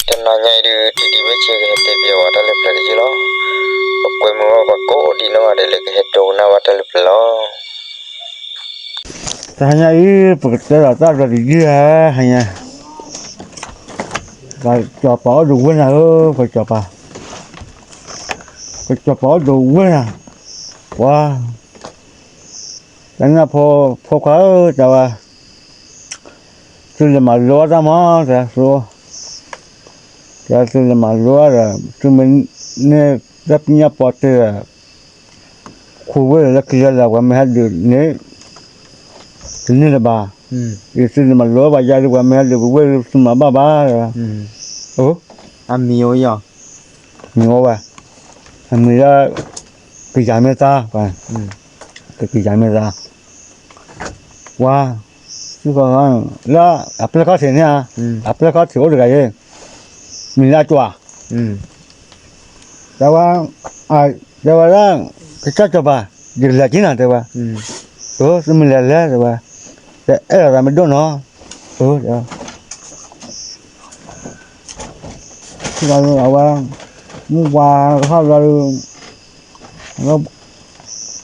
တနံၤညါအံၤဒုး ထံဒံးဘ့ၣ်ဆ့ကဟဲတဲဘၣ်ဝဲတၢ်လၢပျၢၤတယုၢ်လီၤ. ပကွဲမုာ်ဝဲပှၤကိးဒံးနီၢ်ဂၤဒဲးလၢကဟဲဒိကနၣ်ဝဲတၢ်လၢပျၢၤလီၤ. တဟါညါအံၤ ပကတဲဒီးတၢ်လၢပျၢၤတယုၢ်ဧါ, ဟါညါ ပှၤစီၤပၤအိၣ်ဒိးဝဲနၤဧၢ, ပှၤစီၤပၤ, ပှၤစီၤပၤအိၣ်ဒိးဝဲနၤ, ပှၤ တၢ်နၢ်ဖိ ဖိခွါဧၢ, တဲဝဲ, သုလဲၤမၤလိတၢ်မး, တဲ, တဲသုလဲၤမၤလိဒီး သုမ့ၢ်န့ၢ်တၢ်ပညၣ်ပီတ့ၢ်ဒီး ခိးဝဲလၢခံလၢလၢပှၤမ့ၢ်ဟဲဒုးန့ၣ် တန့ၢ်လၢၤဘၣ်, အံၤသုလဲၤမၤလိဘၣ်ယၤဒီး ပှၤမ့ၢ်ဟဲဒုးပဝဲသုမၤဘၣ်ဘၣ်, အမံၤအိၣ်ယီၤ, မံၤအိၣ်ဝဲ, အမံၤလၢ ကယၤမ့ၢ်သါ, ကယၤမ့ၢ်သါ, ဝါ, လၢအပျဲၢ်ခီၣ်ထံးန့ၣ်ဧါ, အပျဲၢ်ခီၣ်ထံးအိၣ်တဂၤအံၤ, မံၤလၢအကွၢ်, တဲဝဲ, တဲဝဲဒၣ်, ကစၢ်စီၤပၤ, ယကလဲၤက့ၤနၤ တဲဝဲ, သုမ့ၢ်လဲၤလဲၤ တဲဝဲ, တအဲၣ်ဒိးသးမ့ၢ်ဒိၣ်နီၤ, အဝဲ မုၢ်ဝါဟီၣ်လီၤဒီး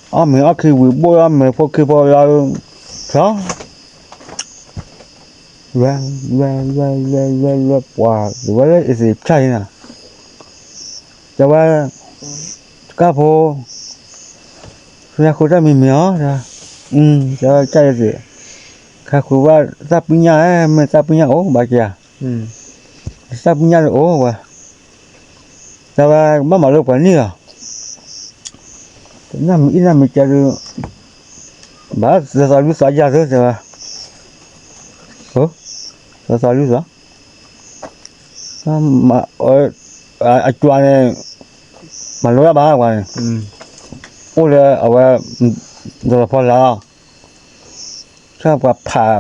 အီၣ်မ့ၤအီၣ်ခံဝံၤ ဘိၣ်အီၣ်မ့ၤဖိခံဖိလီၤဒီး ဖျီ လွဲ လွဲ လွဲ လွဲ လွဲ ပှၤ တုၤဝဲလၢအသ့ၣ်ဖျါအံၤနီၤ တဲဝဲ တကၢ်ဖိ သုဟဲဃုတၢ်မံၤမံၤအီၤ တဲဝဲ ကၢ်အသ့ၣ် ကဟဲဃုဘၣ်တၢ်ပညၣ် မ့ၢ်တၢ်ပညၣ်အိၣ်ဘၣ်က့ၤဧါ တၢ်ပညၣ်တအိၣ်ဝဲ တဲဝဲ ကဘၣ်မၤလိပှဲၤနံၣ်လီၤ နၢ်မံၤအံၤနၢ်မံၤကဲဒုး ဘၣ်သီသီလွံၢ်သီယၤသၢ တဲဝဲ သီသီလွံၢ်သီ အကွၢ်န့ၣ် မၤလိတၢ်ဘၣ်ကွၢ်န့ၣ် အိၣ်လၢအဝဲ တလီၤဖီလာ်လီၤ ဆၣ်ပှၤဖး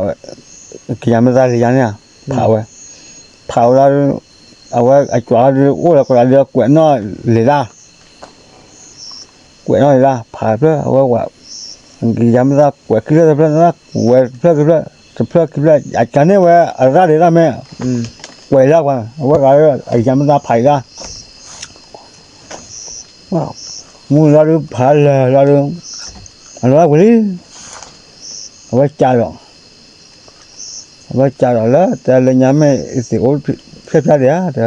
ကယၤမ့ၢ်သါလံၤယၤန့ၣ် ဖးဝဲ ဖးဝဲလီၤ အဝဲအကွၢ်လီၤဒုး အိၣ်လၢကလီၤဒုး ကွဲးနီၣ်လံာ်တၢ် ကွဲးနီၣ်လံာ်တၢ် ဖးတဖျၢၣ် အဝဲ ကယၤမ့ၢ်သါ ကွဲးခံဖျၢၣ်တဖျၢၣ် ကွဲးတဖျၢၣ်ခံဖျၢၣ် တဖျၢၣ်ခံဖျၢၣ် အကန့ၣ်ဝဲ အရၣ်ဒံးတၢ်မ့ၢ် ကွဲးလၢကွၢ် အဝဲဂၤလၢ အကယၤမ့ၢ်သါဖးအံၤတၢ် မုၢ်လီၤဒုးဖးလၢာ်လီၤဒုး အလီၤဝံၤလံ အဝဲကးလီၤ အဝဲကးလီၤလၢ တဲလၢညါမ့ၢ်အသ့ၣ်အိၣ်ဖျဲၣ်ဖျါဒံးဧါ တဲ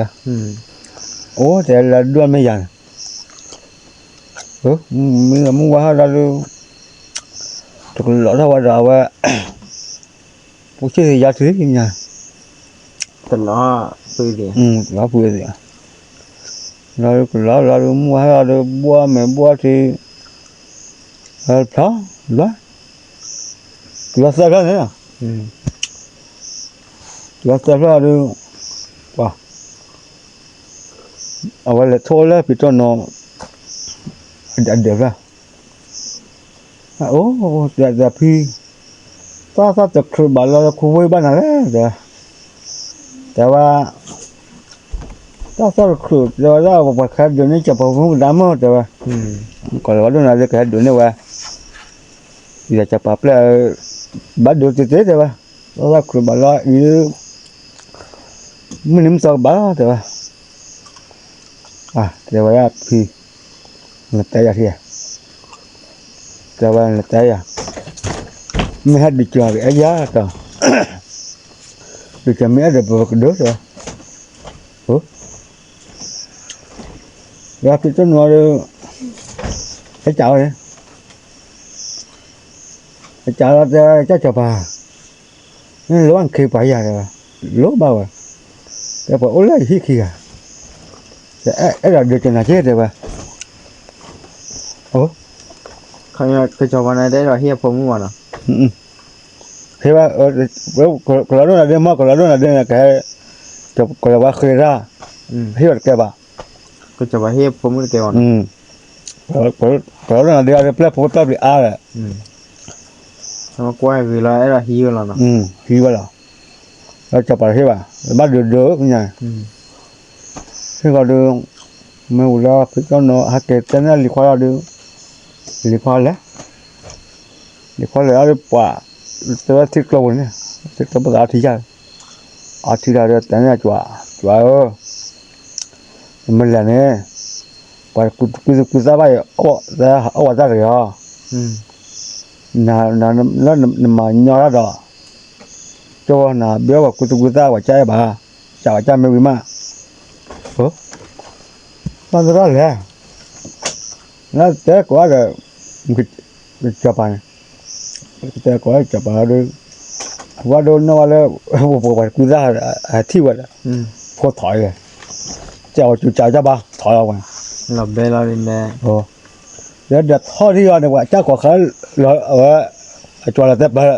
အိၣ်တဲလၢဒွၣ်မ့ၢ်ယၤန့ၣ် မုၢ်ဝါဟီၣ်လီၤဒုး တကလီၤထီၣ်ဝဲဒီးအဝဲ ပူၤဆ့ၣ်သ့ၣ်ယါထံၣ်ညါ တလီၤဖုးသ့ၣ် လီၤဒုးကလီၤလီၤဒုး မုၢ်ဝါဟီၣ်လီၤဒုး ဘှီမ့ၢ်ဘှီထံ ဖျီ လွဲ ကလီၤသၢဖျၢၣ်န့ၣ် ကလီၤသၢဖျၢၣ်ဒုး ပှၤ အဝဲလဲၤထီၣ်လၢဖံးတီၢ်နီၤ အဒၢးဖျၢၣ် အိၣ် တဲဖံ သၣ်သၣ်တချုးဘၣ်လီၤ ခိၣ်ဝ့ၢ်ဘၣ်နၤလဲၣ် တဲ တဲဝဲ သၣ်သၣ်တချုး တဲဝဲဒၣ် ပှၤကဟဲဒုးန့ၢ်ကၠီၤပၤမုၣ်ကဒါမ့ၢ် တဲဝဲ ကီၢ်လၢၤဝဲဒိၣ်နၤဒုး ကဟဲဒုးန့ၢ်ဝဲ ယကၠီၤပၤပျဲၢ် ဘၣ်ဒုးတ့ၢ်တ့ၢ် တဲဝဲ သၣ်သၣ်တချုးဘၣ်လီၤအံၤ မုၢ်နံၤမုၢ်သီကဘၣ်လီၤ တဲဝဲ တဲဝဲဒၣ်ဖံ နတဲယၤထံ တဲဝဲနတဲယၤ မ့ၢ်ဟဲဒုးကၠီၤကအဲၣ်ယၤတီ ဒုးကၠီၤမ့ၢ်အဲၣ်ဒီးပကဒုး တဲဝဲ ယဖံတိၢ်နူၤဒီး ဟဲကးဝဲန့ၣ် ဟဲကးလီၤတဲ ကၠီၤပၤ နလိၣ်ဘၣ်နခ့ပှၤယၤတဲဝဲ လိၣ်ဘၣ်ဝဲ တဲပှၤအိၣ်လၢယဟံၣ်ခံဂၤ အဲၣ်ဒိးဒုးကၠီၤနၤက့ တဲဝဲ ကၠီၤပၤန့ၣ် တအဲၣ်ဒိးဟ့ၣ်အဖိမုၣ်ဘၣ်နီၤ ဟ့ၣ်ဘၣ် ကလီၤဒိၣ်နၤဒုးမ့ၢ် ကလီၤဒိၣ်နၤဒုးန့ၣ် ကဟဲ ကလီၤဝဲဃ့တၢ် ဟ့ၣ်ဘၣ်တကဲဘၣ် ကလီၤဒိၣ်နၤဒုးအပျဲၢ်ဖိပျၢ်ပျံၤအါဒီး ဟံးဝဲလီၤ လၢကၠီၤပၤတဟ့ၣ်ဘၣ် ဘၣ်ဒုးဒုးညါ ဟ့ၣ်ဃီဒုး မ့ၢ်ဝံၤလီၤ ဖံကီၢ်နီၤ ဟဲက့ၤတဲန့ၢ်လံၤခွါလီၤဒုး လံၤခွါလဲၤ လံၤခွါလဲၤအီၤဒုးပှၤ တဲဝဲထံကျိပူၤန့ၣ် ထံကျိပူၤသးအီထံယၢ် အီထံလီၤဒုး တဲန့ၢ်အကွၢ် ကွၢ်ဧၢ နမ့ၢ်လဲၤန့ၣ် ပှၤကူကူသးဘၣ်အံၤ အီၣ်ဝဲတၢ်တဂ့ၤအီၤ, လၢနမၤညီတၢ်ဒီး ကၠီဝဲနၤ ဘၣ်အီၣ်ပှၤကူသးကူသး ပှၤကၢ်အဲၣ်ဘၣ်, ကၢ်ပှၤကၢ်မ့ၢ်ဝံၤမး, ဘၣ်သရၣ်လဲၣ်, နတဲကိးဂၤဒီး ကစီၤပၤန့ၣ်, တဲကိးဂၤစီၤပၤဒီး ဝဲဒိးနီၢ်ဝဲလၢ ပှၤကူသး ဟးထံၣ်ဝဲဒီး ဖိထီၣ်အံၤ, ကၢ်ဝဲကၠူကၢ်ကၢ်ဘၣ်ထီၣ်လီၤဝဲ, လီၤဘဲလီၤ, ဒီးထီၣ်ထံၣ်အီၤန့ၣ် ပှၤကၢ်ကိးဃာ်လီၤဝဲ, အကၠီလီၤတဲပၢ်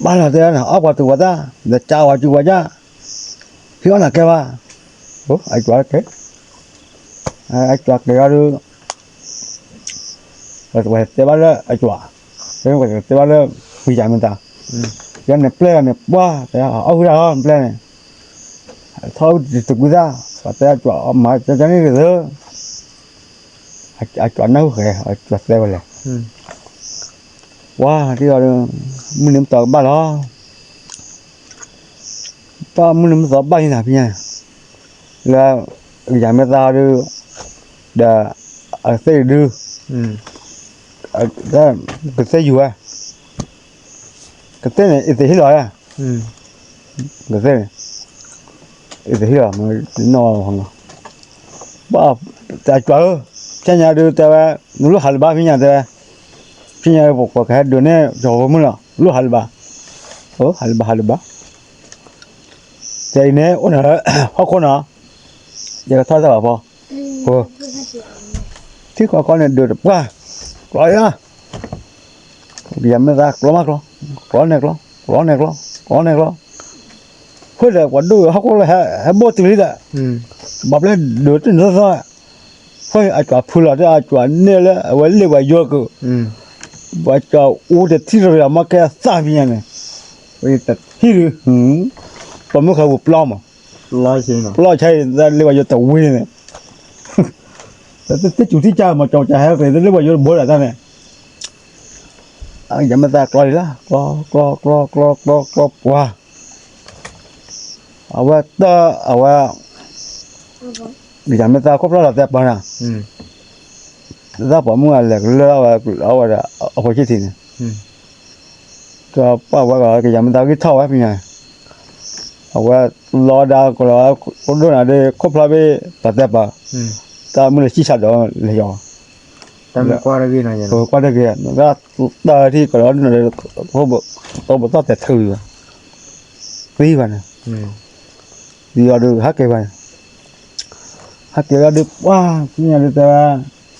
ဘၣ်လီၤတဲနၤ အီၣ်ပှၤသူၣ်ပှၤသး ဒီးကၢ်ဝဲကၠူဝဲကၢ်, ဟံးအီၣ်နၤကဲဘၣ်, အကၠီကဲ, အကၠီကဲအီၤဒီး ပှၤတဲဘၣ်လၢအကၠီ, တဲဘၣ်လၢ ဝံယၤမ့ၢ်သး, ယဲန့ၣ်ပျဲၢ်လီၤန့ၣ် ပှၢ် တဲအီၣ်ဝံဒၣ်လီၤ ပျဲၢ်န့ၣ်, ထီၣ်ဝံတကူသး, ပှၤတဲအကၠီ မၤကၠီန့ၣ်ကသၢ, အကၠီနၢ်ဟူဃဲၤ အကၠီတဲဝဲလဲၣ်, ပှၢ် ထံၣ်အီၤဒီး မုၢ်နံၤမုၢ်သီကဘၣ်လီၤ ဘၣ်မုၢ်နံၤမုၢ်သီဘၣ်လံနၤဖဲညါ, လၢ ယၤမ့ၢ်သးဒီး, ဒီး အကသ့ၣ်ဒု, ကသ့ၣ်ယူၤဝဲ, ကသ့ၣ်န့ၣ် အသ့ၣ်ဟ့ၣ်လီၤ, ကသ့ၣ်န့ၣ် အသ့ၣ်ဟ့ၣ်လီၤ, နီၢ်, ဘၣ်, တၢ်ကွၢ်ဧၢ, ဖဲညါဒုးတဲဝဲ, နလိၣ်ဟးလၢၤဘၣ်ဖဲညါတဲဝဲ, ဖဲညါပကဟဲဒုးန့ၢ် ကီၢ်ဖိမုၣ်လီၤ လိၣ်ဟးလၢၤဘၣ်, ဟးလၢၤဘၣ်ဟးလၢၤဘၣ်, တဲအံၤန့ၣ် အိၣ်နၤလၢ ဟီၣ်ခိၣ်နီၤ, ယကထီၣ်တၢ်ဘၣ်ဖီ, ထံကီၢ်ကီၢ်န့ၣ်ဒုးတပှၢ်, ကျီယါ, ယၤမ့ၢ်သးကျီမးကျီ, ကျီန့ၣ်ကျီ, ကျီန့ၣ်ကျီ, ကျီန့ၣ်ကျီ, ဃိဒီးပှၤဒိၣ်ဟီၣ်ခိၣ်လၢ ဟဲဘိၣ်တုၤလံဒီး, ဘၣ်ပျဲဒုးတန့ၢ်သီသီ, ဖဲအကၠီဖုလီၤဒီးအကၠီန့ၢ်လၢအဝဲလ့ၣ်ပှၤယိက, ပှၤကၠီအူတထံၣ်တရံးမ့ၢ်ကဲသၣ်ဖဲညါန့ၣ်, ဝဲတထံၣ်ဒုး, ပမုၢ်ဃဲပူၤပျီမး, ပျီဆဲအံၤ လ့ၣ်ပှၤယိတဝံၤန့ၣ် သ့ၣ်စူၤသ့ၣ်ကၢ်မၤကၠီကၠီဟဲ သ့ၣ်လၢပှၤယိတဘိဒၣ်တၢ်န့ၣ်, ယၤမ့ၢ်သးကျီလံလၢ ကျီ ကျီ ကျီ ကျီ ကျီ ကျီ ပှၤ, အဝဲတၢ် အဝဲ ယၤမ့ၢ်သးခိၣ်ဖျီၣ်လီၤတဲပၢၤနၤ, သးပိာ်မုၣ်အလဲၤကလၢအဝဲ အဝဲဒီး အဖိဆံးထံးန့ၣ်, ဒီးပှၤဝဲကီး ကယၤမ့ၢ်သးဂံၢ်ထီၣ်ဝဲဖဲညါ အဝဲလီၤဒၣ်ကလီၤ ကဒိၣ်နၤဒီး ခိၣ်ဖျီၣ်ဘ့ၣ် ပှၤတဲပၢၤ, တၢ်မုၢ်လၢဆံၣ်ဆးဒီးလဲၤယီၤ, ကွၢ်တဂ့ၤ တၢ်ထံၣ်ကလီၤ တဘၣ်သီၣ်တဲာ်ထုးဘၣ်, သံဘၣ်န့ၣ်, ဒ်အီၤဒုးဟဲက့ၤဘၣ်န့ၣ်, ဟဲက့ၤလီၤဒုးပှၢ် ဖဲညါဒုးတဲဝဲ,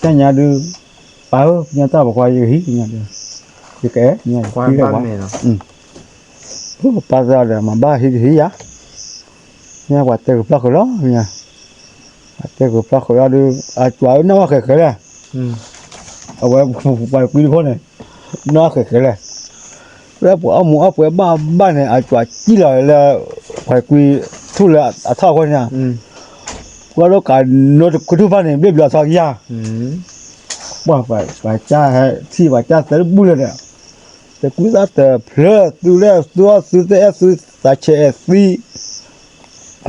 ကညါဒုး, ပၢ်ဧၢ ဖဲညါတၢ်ပိာ်ခွါယကဟံး ကညါဒုး, ယကအဲၣ် ကဲဝဲ, ပၢ်သးဒီးမၤဘၣ်ဟံးတဟံးယၤ, ဖဲညါပှၤတဲကဖျီၣ်ဃုာ်လီၤ ဖဲညါ, ပှၤတဲကဖျီၣ်ဃုာ်လီၤဒုး အကၠီၤအနီၢ်ဝဲဃဲးဃဲးလဲၣ်, အဝဲပှၤကွံတခီန့ၣ်, နီၢ်ဝဲဃဲးဃဲးလဲၣ်, လၢပှၤအီၣ်မူၤအီၣ်ပှဲၤဘၣ်ဘၣ်န့ၣ် အကၠီၤကံၣ်လီၤလၢ ပှၤကွံထူၣ်လၢအထီၣ်အဃိန့ၣ်, ပှၤဒိၣ်ကးနိတကထူၣ်ဖၣ်န့ၣ် ဘျ့ၣ်ဘျီထီၣ်ကယၤ, ပှၤကၢ်ဟဲထံၣ်ပှၤကၢ်သၢတဘူၣ်လၢာ်ဒီး, တကူသးတဖျၢၣ်သုလၢသုအီၣ်သုတအဲၣ်သုသးဆဲးအဲၣ်သံ,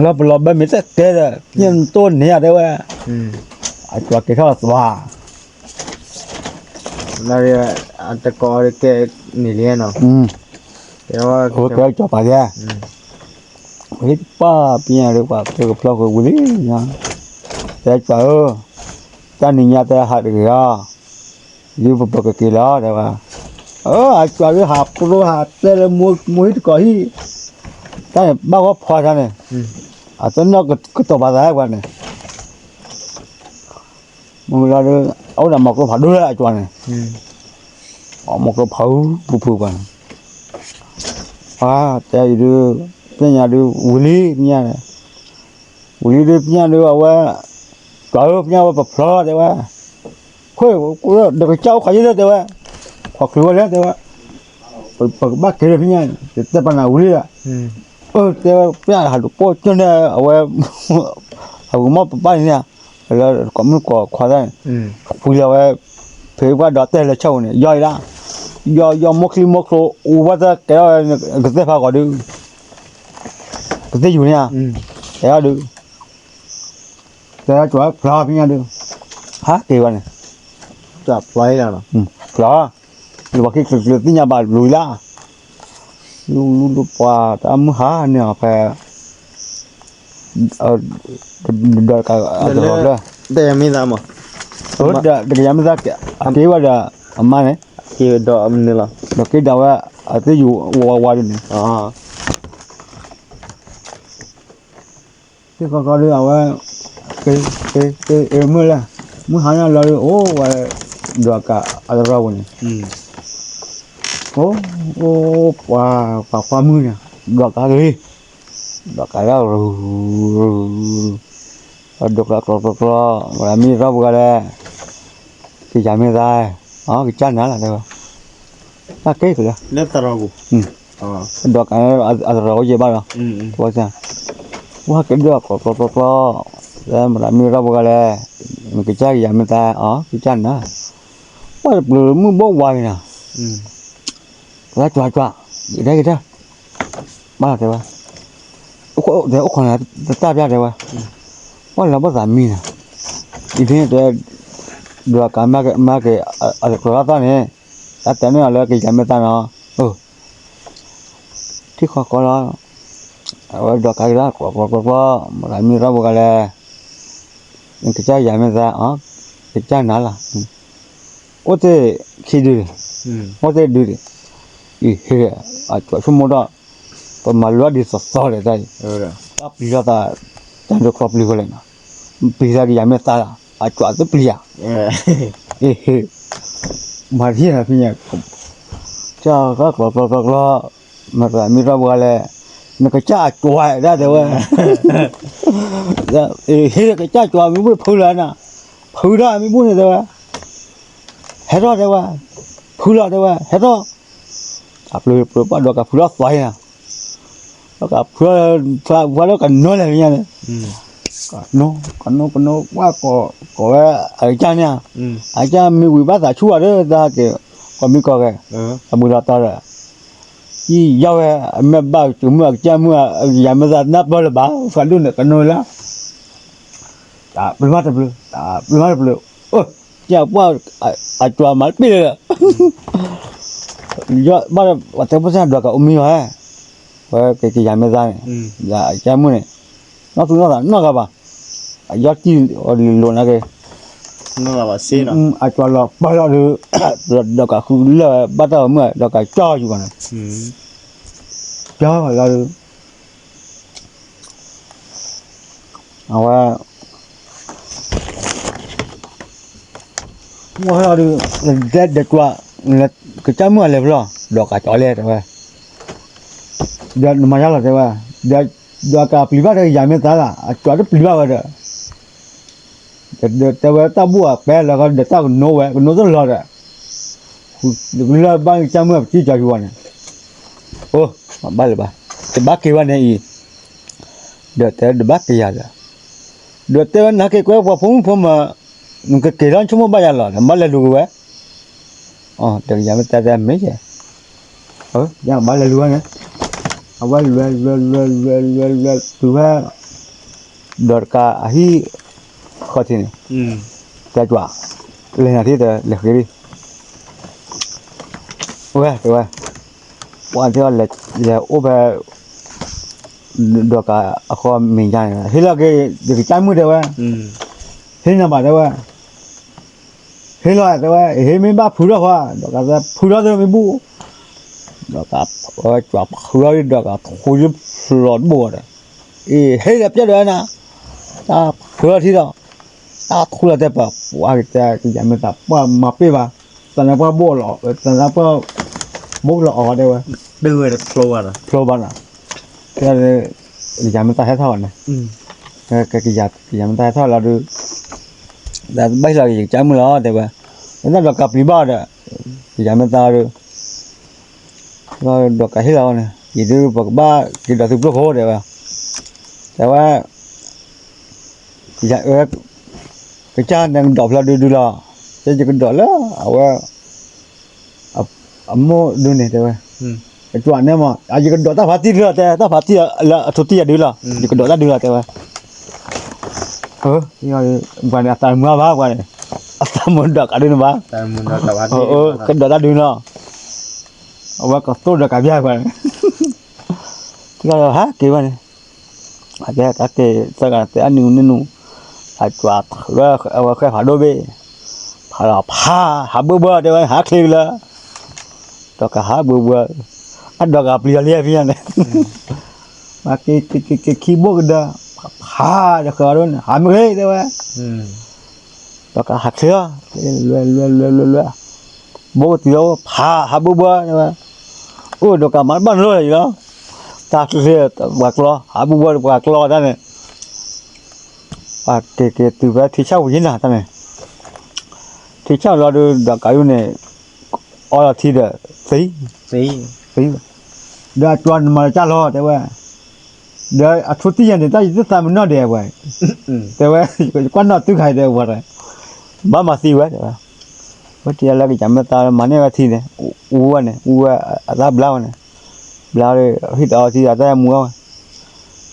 လီၤပလီၤဘၢမ့ၢ်တကဲဒီး ညၣ်နတိၢ်န့ၢ်ဧါတဲဝဲ, အကၠီၤက့ၤထီၣ်သွါ တကိးကဲန့ၣ်လံနီၤ, ကဲကၠီၤပၤယဲ, ဝဲပၢ်ပညါဒီးပှၤတဲကဖျီၣ်ဃုာ်ဝံၤလံ, တဲကၠီၤဧၢ, တၢ်နံၤညါတဲဟးတဂ့ၤဧါ, ဒ်ပပၢၤကက့ၤလီၤတဲဝဲ, အၢ အကၠီၤဒီးဟးကျိဟးတဲလၢမိၢ်ဟံၣ်တကိးဟံၣ်, တၢ်န့ၣ်ဘၣ်ဂီၢ်ဖီတၢ်န့ၣ်, အတနီၢ်ကတီၤပာ်သးဝဲန့ၣ် မ့ၢ်လီၤဒီး အအိၣ်ဒီးမီၤကျိဖးဒိၣ်လၢအကၠီၤန့ၣ်, မီၤကျိဖးအူပူၤပူၤပှၤန့ၣ်, တဲအံၤဒုး, ပညါဒုး ဝံၤလံပညါ, ဝံၤလံဒုးပညါဒုးအဝဲ, ကၠီၤဧၢ ပညါဝဲပဖျီတဲဝဲ, ခွဲၣ်, ဒီးကစၢ်အိၣ်ခီယဲၢ်တဲဝဲ, ခီၣ်ချုးဝဲလဲၣ်တဲဝဲ, ပကဘၣ်က့ၤလၢပညါ, တဲပနၢ်ဝံၤလံဒီး, အၢ တဲဝဲ ပညါဟးလူၤပိာ်ကၠီၣ်န့ၣ် အဝဲ, ဟးဂူာ်မီၢ်ပပၢ်န့ၣ်, လၢကီၢ်မုၢ်ကီၢ်ခွါသၣ်န့ၣ်, ပှံၤလီၤဝဲ, ဖံးပှၢ်ဒီးတဲလၢဆၢၣ်ဧိၤန့ၣ် ယီၢ်အံၤဒၣ်, ယီၢ်ယီၢ်မိၢ်ချံမိၢ်ချိအိၣ်ဝဲတၢ်ကဲထီၣ်ဝဲ, ကသ့ၣ်ဖးဂီၤဒုး, ကသ့ၣ်ယူၤန့ၣ်, တဲအီၤဒုး, တဲကၠီၤဖျါဖဲညါဒီး ဟးက့ၤဝဲန့ၣ်, ဖျါ, လၢပှၤခံကျၢၤကျၢၤသ့ၣ်ညါဘၣ်လူၤလၢ လူလူလူပှၤတၢ်မုၢ်ဟါန့ၣ်အီၤဖဲ ဒီးကယၤမ့ၢ်သးမး, ဒီးကယၤမ့ၢ်သး အက့ၤဝဲဒီး အမါန့ၣ်, ဒီးက့ၤဒီးဝဲ အသ့ၣ်ယူၤဝါဝါဒ်န့ၣ် သ့ၣ်ခီခီဒီးအဝဲ က့ၤက့ၤက့ၤမုၢ်လၢ မုၢ်ဟါညါလီၤဒီး အိၣ်ဝဲ ဒွးကးအသရီပူၤန့ၣ်, အိၣ် အိၣ် ပှၤ ပှၤခွါမုၣ်န့ၣ် ဒွးကးဂ့ၤ, ဒွးကးလၢ ရူၤ ရူၤ ဒွးကးကျီကျီကျီ, မတၤမ့ၢ်တၢ်ပှၤလဲၣ်, ကယၤမ့ၢ်သး, ကစၢ်နၤလီၤတဲဝဲ, တၢ်က့ၢ်ကလၢ ဒွးကးအသရီအိၣ်ယဲၢ်ဘၣ်လီၤ, ဝဲက့ၤဒွးကျီကျီကျီကျီ, မတၤမ့ၢ်တၢ်ပှၤလဲၣ်, မ့ၢ်ကစၢ်ကယၤမ့ၢ်သး ကစၢ်နၤ, ပှၤတပျုၤမုၢ်ဘိဝါက့ၤနၤ ကၠီၤကၠီၤ, ယတဲယတဲ, ဘၣ်လီၤတဲဝဲ, တဲအိၣ်ခိးနၤတၢ်ပျၢ်တဲဝဲ, ပှၤလၢဘၣ်သးမံနၤ, အံၤန့ၣ်တဲ, ဒွးကးမၤက့ၤ အကျိၤလၢသီန့ၣ်, တၢ်တဲန့ၢ်အီၤလၢကယၤမ့ၢ်သးနီၤ, ထံၣ်ဃီဃီလီၤ, အဝဲဒွးကးက့ၤလၢကျီကျီကျီကျီ, မတၤမ့ၢ်တၢ်ပှၤလဲၣ်, ကစၢ်ယၤမ့ၢ်သး, ကစၢ်နၤလီၤ အိၣ်သ့ၣ်ခံဒု, အိၣ်သ့ၣ်ဒု, အဟ့ၣ်အကၠီၤဆိကမိၣ်ဒီး, ပမၤလိဒ်သိးသိးလဲၣ်တၢ်အံၤ, တၢ်ပျံၤလိာ်သး, တၢ်ဒိးကျီပျံၤဃီလဲၣ်နီၤ, ပျံၤသးကယၤမ့ၢ်သးလီၤ, အကၠီၤသ့ၣ်ပျံၤယၤ, အ့ဟ့ၣ်, မၤတဟ့ၣ်နၤဖဲညါ, ကၠီၤကျီကျီကျီကျီ, မတၤမ့ၢ်တၢ်ပှၤလဲၣ်, နကစၢ်အကၠီၤဒၣ်တဲဝဲ ဟ့ၣ်ကစၢ်ကၠီၤမ့ၢ်ဘူၣ်ဖုလီၤနၤ, ဖုထီၣ်မ့ၢ်ဘူၣ်န့ၣ်တဲဝဲ, ဟဲထီၣ်တဲဝဲ, ဖုလီၤတဲဝဲ ဟဲထီၣ်, အပျုၤပျုၤပှၤဒွးကးဖုထီၣ်သီနၤ, ဒွးကးဖုထီၣ်, ဖုထီၣ်ကနိလဲၣ်ညါန့ၣ်, ကနိ ကနိ ကနိ ပှၤကိးဝဲအကစၢ်န့ၣ်, အကစၢ်မ့ၢ်ဝံၤဘၣ်သးဆူၣ်ဘၣ်ဒီးတၢ်က့ၤ, ကိးမံၤကိးဂၤ, အမုၢ်လီၤတီဒီး ကံယါဝဲ, အမ့ၢ်ဘၣ်ကမုၣ်အကစၢ်မုၣ်အကယၤမ့ၢ်သးနၢ်ပၢၢ်လၢၤဘၣ် ဖးဒိၣ်န့ၣ်ကနိလၢ, တၢ်ပျုၤမးတပျုၤ, တၢ်ပျုၤမးတပျုၤ, ကပှၢ်, အကၠီၤမၤတပ့ၢ်လၢၤ, ဘၣ်ပှၤတဲဖိစၢ်ဒွးကးအိၣ်မံဝဲ, ဝဲကကယၤမ့ၢ်သးန့ၣ်, ကစၢ်မုၣ်န့ၣ်, နီၢ်သူနီၢ်သးနီၢ်ဂၤဘၣ်, အယီၢ်တံၢ်အီၤလံၤလိာ်နာ်က့ၤ အကၠီၤလီၤပၢၢ်လီၤဒီး, ဒီးကးဃုလၢာ်ဝဲဘၣ်တၢ်ဂီၤမုၢ် ဒီးကးကၠီၤယူၤဘၣ်န့ၣ်, ကၠီၤလီၤဒီး, အဝဲ, မ့ၢ်လီၤဒီး, ဒီးကၠီၤ, ကစၢ်မုၣ်အလဲၤဖဲလဲၣ် ဒီးကးကၠီၤလဲၣ်တဲဝဲ, ဒီးနမၤယါလီၤတဲဝဲ, ဒီးကးပျံၤဘၣ်ဒီးယၤမ့ၢ်သးလီၤ အကၠီၤတပျံၤဘၣ်ဝဲဒီး တဲဝဲတၢ်ဘူၣ်အပဲလီၤဒီးတၢ်ကနိဝဲ ကနိတလီၤဒီး, လၢဘၣ်ကစၢ်မုၣ်အပစံၣ်ကၠီၤယူၤဝဲန့ၣ်, အိ, ဘၣ်လၢၤဘၣ်, တဘၣ်က့ၤဝဲန့ၣ်အံၤ, ဒီးတဲတဘၣ်က့ၤယၤဒီး, ဒီးတဲဝဲနဟးက့ၤကွဲပှၤဖိမုၣ်ဖိမး, နကက့ၤထီၣ်ဆိကမိၣ်ဘၣ်ယၤလီၤ နဘၣ်လဲၤလူၤက့ၤဝဲ, ဒီးယၤမ့ၢ်တဲတဲမ့ၢ်ယဲ, ယဘၣ်လဲၤလူၤဝဲန့ၣ်, အဝဲလဲၤလဲၤလဲၤလဲၤလဲၤလဲၤတုၤဝဲ ဒီးတကးအဟံၣ်ဃီထံးန့ၣ်, ကၠီၤ, လဲၤနၤထံၣ်တဲ လဲၤဃ့လံ, ဝဲတဲဝဲ, ပှၤတဲလဲၤအိၣ်ဖဲ ဒီးကးအဃီမဲာ်ညါန့ၣ် ဟ့ၣ်လီၤက့ၤ ယကစၢ်မုၣ်တဲဝဲ, ဟ့ၣ်နၤဘၣ်တဲဝဲ, ဟ့ၣ်လီၤတဲဝဲ ဟ့ၣ်မ့ၢ်ဘၣ်ဖုထီၣ်ဃီ ဒီးကးဖုထီၣ်သ့မ့ၢ်ဘူၣ်, ဒီးကးဝဲကၠီၤဖုထီၣ် ဒီးကးထူယဖျိးတဘိဒီး, အ့ ဟ့ၣ်ဒီးပျဲၢ်ဒီးနၤ, တၢ်ဖုထီၣ်ထံဒီး, တၢ်ထူလီၤတဲပှၤ ပှၤကတဲကယၤမ့ၢ်သး ပှၤမၤပ့ၢ်ဘၣ်, သနာ်ပှၤဘိၣ်လီၤ, သနာ်ပှၤဘိၣ်လီၤအီၤတဲဝဲ, ဖျိဘၣ်နီၤ, ကယၤမ့ၢ်သးဟဲထီၣ်ဘၣ်န့ၣ်, ကယၤမ့ၢ်သးဟဲထီၣ်လီၤဒီး, ဘၣ်ဟ့ၣ်လီၤက့ၤယကစၢ်မုၣ်လီၤတဲဝဲ, လၢတၢ်ဒီးကးပျံၤဘၣ်ဒီး, ကယၤမ့ၢ်သးဒီး ဒီးကးဟ့ၣ်လီၤဝဲန့ၣ် ယဒုးပကဘၣ်က့ၤဒိးသုဖျိခိၣ်တဲဝဲ, တဲဝဲ, ကစၢ်န့ၣ်ကဒီးဖျါဒုဒုလီၤ, တဲယကဒီးလၢအဝဲ အမိၢ်ဒုန့ၣ်တဲဝဲ, ကစၢ်န့ၣ်မး ယကဒီးတၢ်ဖးတံၢ်ဒုလီၤတဲ တၢ်ဖးတံၢ်လၢအထိးတံၢ်ယၤဒုလီၤ ယကဒီးတၢ်ဒုလီၤတဲဝဲ, ပှၤန့ၣ် အသးတမုာ်ဘၣ်ပှၤန့ၣ်, အသးမုာ်ဒီးကးဒုန့ၣ်ဘၣ်, ကဲဒီးတၢ်ဒုန့ၣ်လီၤ, အဝဲကသိၣ်ဒီးကးဘၣ်ပှၤန့ၣ်, ထံကီၢ်ဒီးဟးက့ၤဘၣ်န့ၣ်, အကဲတၢ်က့ၤသၢဂၤတဲအနုာ်နုာ်နုာ်, အဝဲဃဲဖးဒိၣ်ဘ့ၣ်, ဖးလီၤဖး, ဟးဘၢဘၢတဲဝဲ ဟးချ့ကလၢာ်, ဒီးကးဟးဘၢဘၢ, အဒီးကးပျံၤအီၤလံဖဲညါန့ၣ် မၤက့ၤက့ၤက့ၤက့ၤခံဘိၣ်ကဒီး, ဖးဒီးဃၢၤဒိၣ်န့ၣ် ဟးမ့ၢ်ဂ့ၤတဲဝဲ, ဒီးကးဟးချ့လီၤ, လွဲလွဲလွဲလွဲလွဲ, ဘိၣ်ကတုၤလီၤ ဖးဟးဘိၣ်ဘိၣ်တဲဝဲ, အိၣ်ဒီးကးမၤတဘၣ်နလိၣ်လၢၤလီၤ, တၢ်ချ့ချ့ပှၤကျီ ဟးဘိၣ်ဘိၣ်ပှၤကျီတၢ်န့ၣ်, ပှၤက့ၤက့ၤတုၤဖဲထံဆၣ်ဝံၤယံၤနၤတၢ်န့ၣ်, ထံဆၣ်လီၤဒုး ဒီးကးဒုန့ၣ် အီလီၤထံဒီး သံ သံ, ဒီးအကွၢ်နမၤလၢကၢ်လီၤတဲဝဲ, ဒီးအဆိတံၢ်ယၤန့ၣ် တၢ်ယတသးမုာ်နီၢ်ဒဲးဝဲ, တဲဝဲ, ယကွၢ်နီၢ်တုၤခါအံၤတဲဝဲ, ဘၣ်မၤသံဝဲတဲဝဲ, ဝဲတံၢ်လၢကစၢ်မ့ၢ်သးမၤန့ၢ်ဝဲထံန့ၣ်, အူဝဲန့ၣ် အူဝဲအသးဘျါဝဲန့ၣ်, ဘျါဒီးဟံၣ်တအီထံအတၢ်မူဝဲ,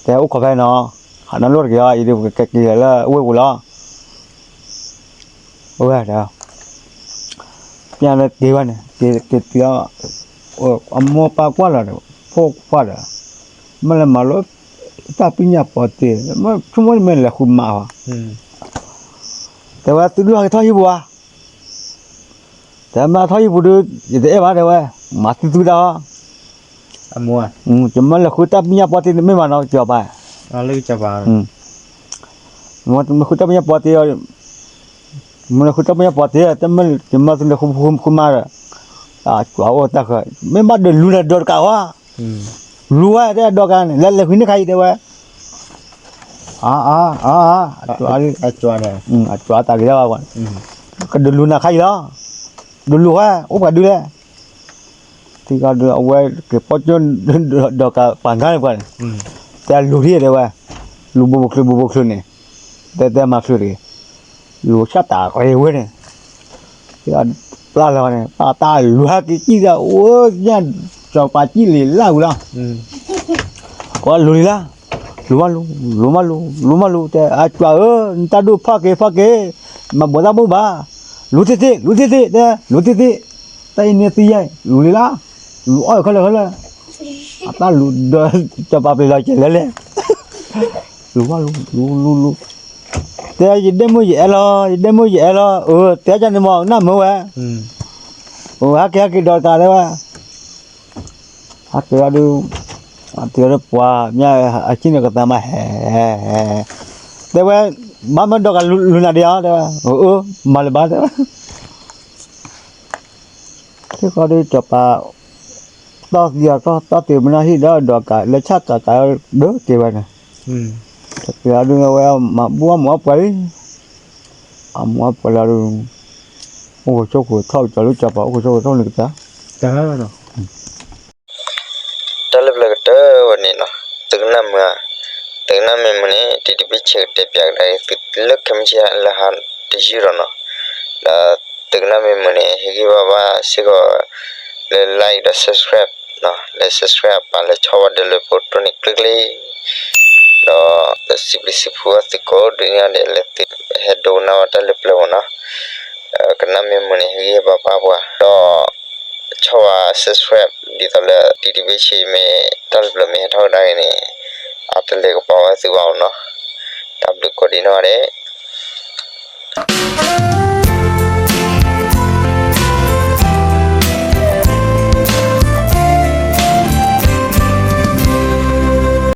တဲအိၣ်ခိးဖဲနီၤ, ဟးနီၢ်လိၣ်တက့ၢ်အီၤ အံၤဒုးပကက့ၤလၢအဝ့ၢ်ပူၤလီၤ ဝဲဒၣ်, ပျဲလၢက့ၤဝဲန့ၣ် က့ၤတုၤ, အမိၢ်ပၢ်ကွၢ်လီၤဒီး ဖိကွၢ်ဒီး, မ့ၢ်လၢမၤလိ တၢ်ပညၣ်ပီတ့, ဆိကမိၣ်မ့ၢ်လဲၤဃုမၤအီၤ, တဲဝဲသုဒုးဟဲက့ၤထီၣ်ဟံၣ်ပူၤဧါ, တဲမ့ၢ်ထီၣ်ဟံၣ်ပူၤဒုး ယတအဲၣ်ဘၣ်တဲဝဲ, မၤသံသုတၢ်အီၤ ယမ့ၢ်လဲၤဃုတၢ်ပညၣ်ပီတ့မ့ၢ်မးနီၤ ကစီၤပၤ, မ့ၢ်ဃုတၢ်ပညၣ်ပီတ့, မ့ၢ်လဲၤဃုတၢ်ပညၣ်ပီတ့, ယမ့ၢ်သုလဲၤဃုမၤဒီး, အကွၢ်အိၣ်တၢ်ဃၢၤ မ့ၢ်ဘၣ်ဒီးလူၤနၤဒီးတကးဝဲ, လူၤဝဲတဲဒီးကးန့ၣ် လဲၤလဲၤဃုန့ၢ်ခါအံၤတဲဝဲ, အါ, အါ, အကွၢ်တၢ်ဂ့ၤဒၣ်ဘၣ်, ကဒုးလူၤနၤခါအံၤလီၤ, ဒုးလူၤဝဲ အိၣ်ပှၤဒုးလဲၣ်, ထံကီၢ်ဒုး အဝဲက့ၤပီၣ်ကၠိဒီးကးပှၤငါန့ၣ်ပှၤန့ၣ်, တဲလူၤထံၣ်တဲဝဲ, လူၤဘိဘိချုးဘိဘိချုးန့ၣ်, တဲတဲမၤချုးတဂ့ၤ, လူၤဆၣ်တၢ်ဂ့ၤဝဲန့ၣ်, ပျၢ်လီၤန့ၣ် ပၢ်တၢ်လူၤဟဲက့ၤကံၣ်ဒီး အိၣ်ညၣ် စီၤပၤကံၣ်လံၤလၢ်ဝံၤလီၤ ကွၢ်လူၤလံလၢ်, လူၤမးလူၤ, လူၤမးလူၤ, လူၤမးလူၤ တဲ အကွၢ်ဧၢ, နတၢ်ဒိၣ်ဖီၣ်က့ၤဖီၣ်က့ၤ, မၤဘိးတၢ်မုၣ်ဘၣ်, လူၤသ့သ့, လူၤသ့သ့ တဲ လူၤသ့သ့, တၢ်အံၤန့ၣ်သံယဲၢ် လူၤလံလၢ်, လူၤအီၣ်ခဲလၢာ်ခဲလၢာ်, အတၢ်လူၤဒီး စီၤပၤပျံၤလီၤကဲလဲၣ်လဲၣ်, လူၤမးလူၤ, လူၤလူၤလူၤ, တဲယဒဲမုၣ်ယအဲၣ်လီၤ, ယဒဲမုၣ်ယအဲၣ်လီၤ, အၢ တဲကန့ၣ်မး နၢ်မုာ်ဝဲ, အၢ ဟဲက့ၤဟဲက့ၤဒီးတၢ်တဲဝဲ ဟဲက့ၤလီၤဒုး, တုၤလၢပှၤမ့ၢ်အဆံၣ်န့ၣ်ကသးမးဟဲ, တဲဝဲ, ဘၣ်မ့ၢ်ဒီးကလူၤနၤဒံးဧါ တဲဝဲ, အၢ မၤလၢၤဘၣ်တဲဝဲ, ထံဃီဒုးစီၤပၤ, တီၢ်သံအီၤတီၢ်သံမနုၤဟံၣ်ဒီးဒီးကးလၢဆၣ်ကးကးဒုးက့ၤဝဲန့ၣ်, တက့ၤလီၤဒုးဝဲမၤဘူၣ်အီၣ်မူအီၣ်ပှဲၤလံ, အမူအီၣ်ပှဲၤလီၤဒုး, အိၣ်ဃိးဆိၣ်ဃိးထီၣ်ကၠီၤလၢစီၤပၤအိၣ်ဃိးဆိၣ်ဃိးထီၣ်န့ၣ်ကတၢၢ် တၢ်လၢပျၢၤကတၢၢ်ဝဲန့ၣ်နီၤ, သုကနၣ်မုာ်ဧါ, သုကနၣ်မ့ၢ်မုာ်န့ၣ် တံၤတဘ့ၣ်ဆဲးကတဲာ်ပၠးကဒါက့ၤသုလၢ comment လၢဟးတယုၢ်ဒီးနီၤ, ဒီးသုကနၣ်မ့ၢ်မုာ်န့ၣ် ဟ့ၣ်ဂံၢ်ဘါဘၣ်စ့ၢ်ကီး လၢ like ဒီး subscribe နီၤ, လၢ subscribe အပာ်လၢဆီဝဲဒၣ်လၢဖိတိၢ်န့ၣ်ကျ့ကျ့ ဒီး စံးဘျုးစံးဖှိၣ်သုကိးဒုညါဒဲးလၢသုဟဲဒိကနၣ်ဝဲတၢ်လၢပျၢၤမ့ၢ်နီၤ, ကနၣ်မ့ၢ်မုာ်န့ၣ် ဟ့ၣ်ဂံၢ်ဘါဘၣ်ပှၤ ဒီး ဆီၣ်ဝဲ subscribe ဒ်သိးလၢတံၤတဘ့ၣ်ဆဲးမ့ၢ်တၢ်လၢပျၢၤမ့ၢ်ဟဲထီၣ်ကဒါက့ၤန့ၣ် အတလဲၤကပီၤဝဲသုဘၣ်မ့ၢ်နီၤ, တၢ်ဘျုးကိးဒံနီၢ်ဂၤဒဲး